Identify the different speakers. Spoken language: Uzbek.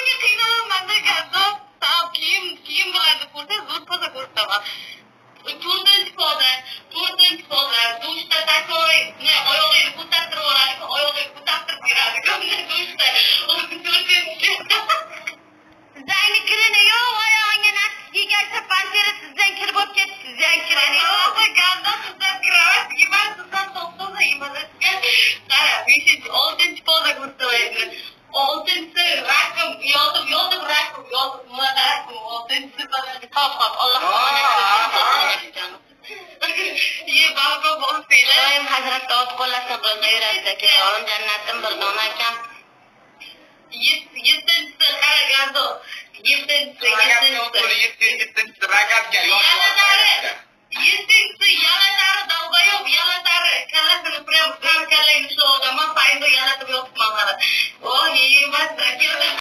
Speaker 1: Manga qiynalaman-da, gazon. Kiyim, kiyim bilan ko'rsa, zo'r poza ko'rsataman. To'rtinchi poza, to'rtinchi poza, dushda такой, ne, oyog'ingni ko'tartirib oladi, oyog'ingni ko'tartirib yuradi, dushda. To'rtinchi.
Speaker 2: Sizlarni kirini yo'q, oyog'ingga nafs kiygancha pantera sizdan kir bo'lib ketdi, sizdan kirini yo'q.
Speaker 1: Gazon sizdan кровать yemas, sizdan to'xtasa yemas. Qara, beshinchi, oltinchi poza ko'rsataman. Oltinchisi раком, yotib, yotib раком, yotib, раком, oltinchisi.
Speaker 2: Hop, hop, Alloh
Speaker 1: Ye, balkon bo'lsanglar.
Speaker 2: Doim hazratda ot qo'llasin, g'ayratda akajonim, jannatim bir dona akam.
Speaker 1: Yettinchisi, qara, gazon. Yettinchisi, yettinchisi.
Speaker 3: Yettinchisi рогатка.
Speaker 1: Yalatari. Yettinchisi, yalatari, долбоёб, yalatari. Kallasini prям, prям kallangni ushlab olaman, fayzo yalatib yotibman, qara. Voy, yemas.